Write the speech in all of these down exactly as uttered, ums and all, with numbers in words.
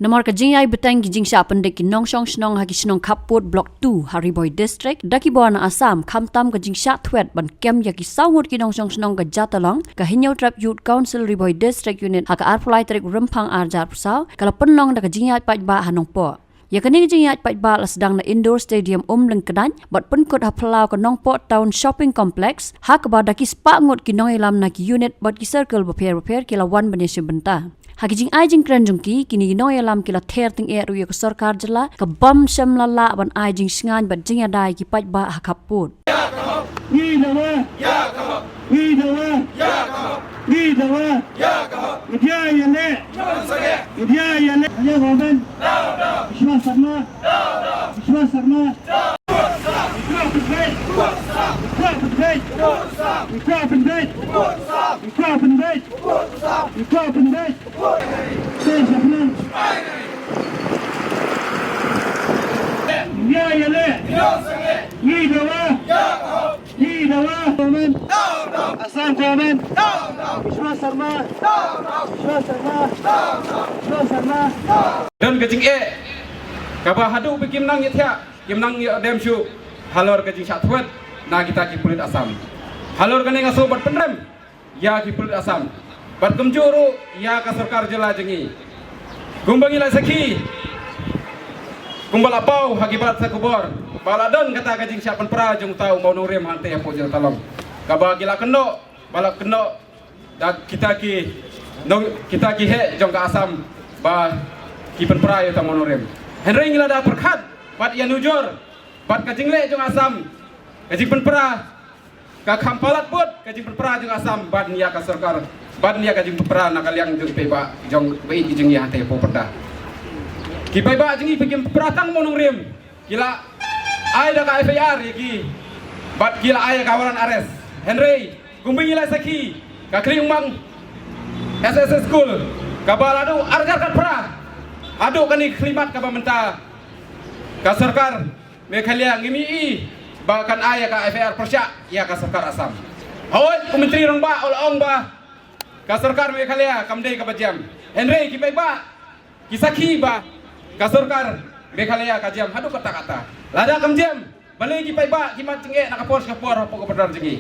Namar ka jingïai bteng ki jingshah pyndik ki nongshong shnong ha ki shnong khappud Block two ha Ri Bhoi District da ki bor na Assam, khamtam ka jingshah thwet ban kem ïa ki saw ngut ki nongshong shnong ka Jatalong, ka Hynñiewtrep Youth Council Ri Bhoi District Unit ha ka arphew lai tarik Rymphang arhajar arphew saw ka la pynlong da ka jingïaid paidbah ha Nongpoh. Ïa kane ka jingïaid paidbah la sdang na Indoor Stadium Umlyngkdaiñ bad pynkut ha phyllaw ka Nongpoh Town Shopping Complex, ha kaba da ki spah ngut ki nongïalam na ki unit bad ki circle bapher bapher ki la wan ban ïashim bynta. Ha ki jingai jingkren jong ki, kine ki nongïalam ki la ther tyngeh ruh ïa ka sorkar jylla kaba ym shym la lah ban ai jingsngaiñ bad jingïada ïa ki paidbah ha khappud. Ngi dawa. Ngi dawa. Ngi dawa. Ngi dawa ïaleh. Ngi dawa ïaleh. Ngi dawa ïaleh. Vishwa Sarma. Vishwa Sarma. Withdraw pynbeit. Withdraw pynbeit. Withdraw pynbeit. Withdraw pynbeit. Withdraw pynbeit. Withdraw pynbeit. Ngi dawa ïaleh. Ngi dawa. Ngi dawa. Government. Assam government. Vishwa Sarma. Vishwa Sarma. Vishwa Sarma. Don ka jingeh kaba haduh ba kim nang ïathiah, kim nang ïadem shuh halor ka jingshah thwet na kita ki pulit Assam. Halor kane nga sngewbha ban pynrem ïa ki pulit Assam bad kumjuh ruh ïa ka sorkar jylla jong ngi. Kumba ngi la sakhi, kumba la paw ha ki bad sa khubor ba la don kata ka jingshah pynpra jong uta u mawnongrim hangtei hapoh Jatalong, kaba ki la kynnoh, ba la kynnoh da kita ki nong, kita ki heh jong ka Assam ba ki pynpra ïa uta u mawnongrim. Hynrei ngi la da pyrkhat bad ïanujor bad ka jingleh jong Assam, ka jingpynpra ka kham palat bud ka jingpynpra jong Assam bad ïa ka sorkar, bad ïa ka jingpynpra na ka liang jong paidbah, jong ba ïeit jong ngi hangtei hapoh Pyrda. Ki paidbah jong ngi ba kim pynpra tang mawnongrim, ki la ai da ka F I R ïa ki bad ki la ai ka warrant arrest. Hynrei kumba ngi la sakhi, ka Khliehmang S S S School, kaba la duh arhajar khatphra, haduh kane ka khyllipmat kaba mynta ka sorkar Meghalaya ngim ïohi ba kan ai ïa ka F I R pyrshah ïa ka sorkar Assam. Hooid, u Myntri Rangbah u la ong ba ka sorkar Meghalaya kam dei kaba jem. Hynrei ki paidbah ki sakhi ba ka sorkar Meghalaya ka jem haduh katta katta. Lada kam jem, balei ki paidbah ki mad jingeh na ka por sha ka por hapoh ka border jong ngi?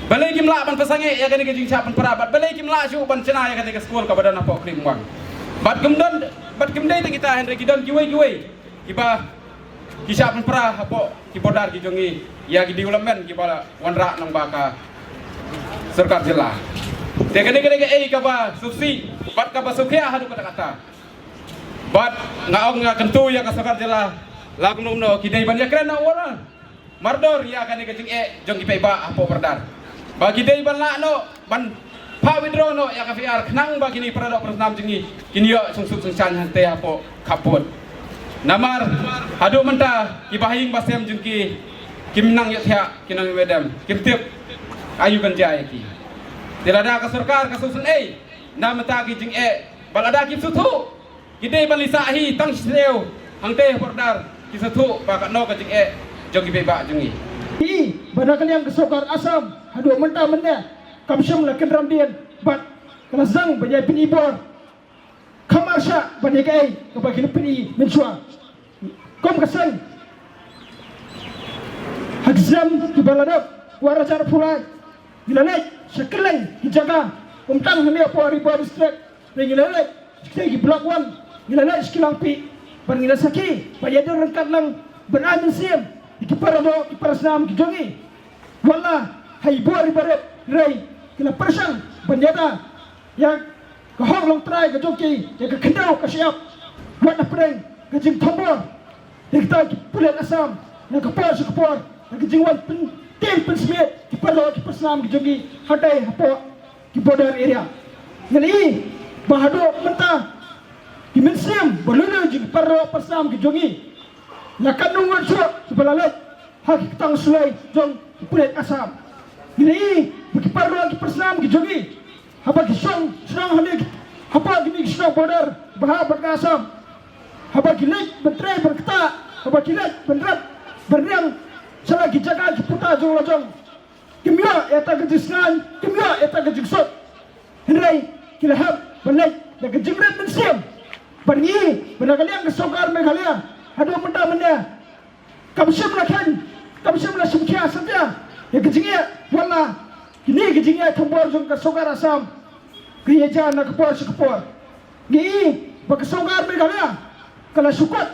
Balei kim lah ban pynsangeh ïa kane ka jingshah pynpra bad balei kim lah shuh ban shna ïa kane ka skul kaba don hapoh Khliehmang? Bad kim don, bad kim dei tang kita, hynrei ki don kiwei kiwei kiba ki shah pynpra hapoh ki border ki jong ngi ïa ki development kiba la wanrah nang ba ka sorkar jylla. Te kane kane kaei kaba sngewsih bad kaba sngewkhia haduh katta katta. Bad nga ong, nga kyntu ïa ka sorkar jylla, la kumno kumno ki dei ban ïakren noh, wala mardor ïa kane ka jingeh jong ki paidbah hapoh Pyrda. Ba ki dei ban lah noh ban phah withdraw noh ïa ka F I R khnang ba kine ki para doh para snam jong ngi kin ïoh sngewsuk sngewsaiñ hangtei hapoh khappud. Namar haduh mynta ki bahaiing bahasem jong ki kim nang ïohthiah, kim nang ïoh dem, kim tip aïu kan jia ïa ki. Te lada ka sorkar ka sngewsynei na mynta ki jingeh, ba lada kim sngewthuh, ki dei ban leit sah hi tang shisha hangtei ha Pyrda, ki sngewthuh ba katno ka jingeh jong ki paidbah jong ngi. Hi ba na ka liang ka sorkar Assam haduh mynta mynne kam shym la kynran dien bad ka la sdang ban ïai pyni bor. Kam arshah ban ïa kaei kaba ki la pyni mynshuwa. Kum ka seng ha ki snem kiba la dep, arhajar arphew lai, ngi la leit sha kylleng ki jaka, ym tang hangne hapoh Ri Bhoi District, ngi la leit sha ki Block One, ngi la leit sha ki Langpih, bad ngi la sakhi ba ïadon ryngkat lang ban ai mynsiem ïa ki para doh ki para snam ki jong ngi. Wat la ha i bor i barit, hynrei ki la pyrshang ban ïada ïa ka hok longtrai ka jong ki, ïa ka khyndew ka shyiap. Wat la pyrshang ka jingthombor da kita ki pulit Assam na ka por sha ka por, da ka jingwan pyntieng pynsmiej ki para doh ki para snam ki jong ngi hangtei hapoh ki border area. Ngi la ïohi ba haduh mynta ki mynsiem ba lui lui jong ki para doh para snam ki jong ngi la katno ngut shuh kiba la leit ha ki ktang suloi jong ki pulit Assam. Ngi la ïohi ba ki para doh ki para snam ki jong ngi, haba ki shong shnong hangne hapoh kine ki shnong border ba hap bad ka Assam, haba ki leit ban trei ban ktah, haba ki leit ban rep ban riang sha la ki jaka ki puta jong la jong, kim ïoh ïa kata ka jingsngaiñ, kim ïoh ïa kata ka jingsuk. Hynrei ki la hap ban leit da ka jingrit mynsiem, Ban ngi, ban na ka liang ka sorkar Meghalaya haduh mynta mynne kam shym la khein, kam shym la shim khia satia ïa ka jingeh, wat la kine ka jingeh thombor jong ka sorkar Assam ka ïa jia na ka por sha ka por. Ngi i ba ka sorkar Meghalaya ka la shu kut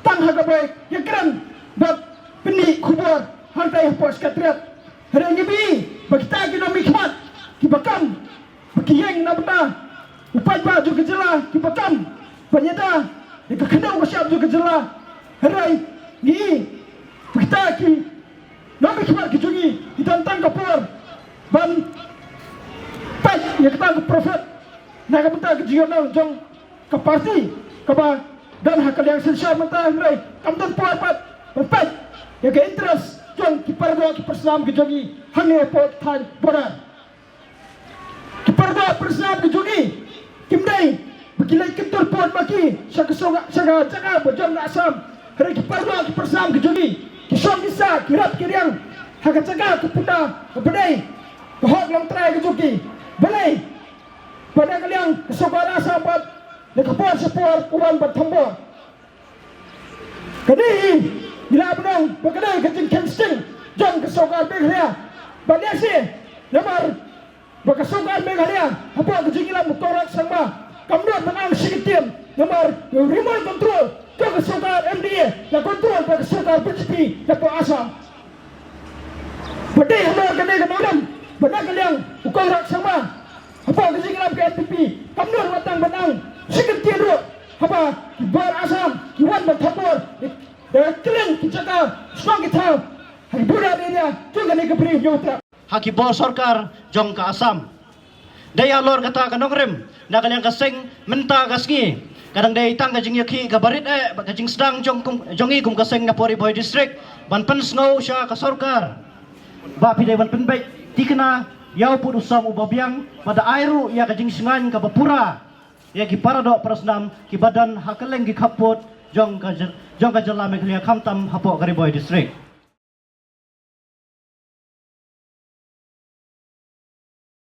tang ha kaba ïakren bad pyni khubor hangtai hapoh Secretariat. Hynrei ngi i ba kita ki nongmihkhmat kiba kam ba ki ïeng na bynta u paidbah jong ka jylla kiba kam ban ïada ïa ka khyndew ka shyiap jong ka jylla. Hynrei ngi i ba kita ki nongmihkhmat ki jong ngi ki don tang ka por ban peit ïa kata ka profit na ka bynta ka jingïohnong jong ka party kaba don ha ka liang synshar mynta, hynrei kam don por pat ban peit ïa ka interest jong ki paradoh ki parasnam ki jong ngi hangne hapoh thaiñ border. Ki paradoh parasnam ki jong ngi kim dei ba ki leit kyntur pud ma ki sha ka song, sha ka jaka ba jong ka Assam. Hynrei ki paradoh ki parasnam ki jong ngi ki shong ki sah, ki rep ki riang ha ka jaka ka puta kaba dei ka hok longtrai ka jong ki. Balei ba na ka liang ka sorkar Assam pat na ka por sha por ka wan ban thombor? Kane hi ngi la pynlong ba ka dei ka jingkheiñ sting jong ka sorkar Meghalaya. Ba lehse namar ba ka sorkar Meghalaya hapoh ka jingïalam u Conrad Sangma kam nud ban ang shi kyntien, namar ka remote control jong ka sorkar M D A la control da ka sorkar B J P hapoh Assam. Ba dei halor kane ka nongrim ba na ka liang u Conrad Sangma hapoh ka jingïalam ka N P P kam nud wat tang ban ang shi kyntien ruh haba ki bor Assam ki wan ban thombor da ka liang ki jaka shnong ki thaw ha ki border area jong kane ka Bri Hynñiewtrep. Ha ki bor sorkar jong ka Assam. Dei halor kata ka nongrim na ka liang ka seng mynta ka sngi ka dang dei tang ka jingïakhih kaba rit eh bad ka jingsdang jong kum, jong i kum ka seng na Ri Bhoi District ban pynsngew sha ka sorkar ba phi dei ban pynbeit thikna ïa u pud u song uba biang bad da ai ruh ïa ka jingshngaiñ kaba pura ïa ki paradoh parasnam kiba don ha kylleng ki khappud jong ka jyl-, jong ka jylla Meghalaya khamtam hapoh ka Ri Bhoi District.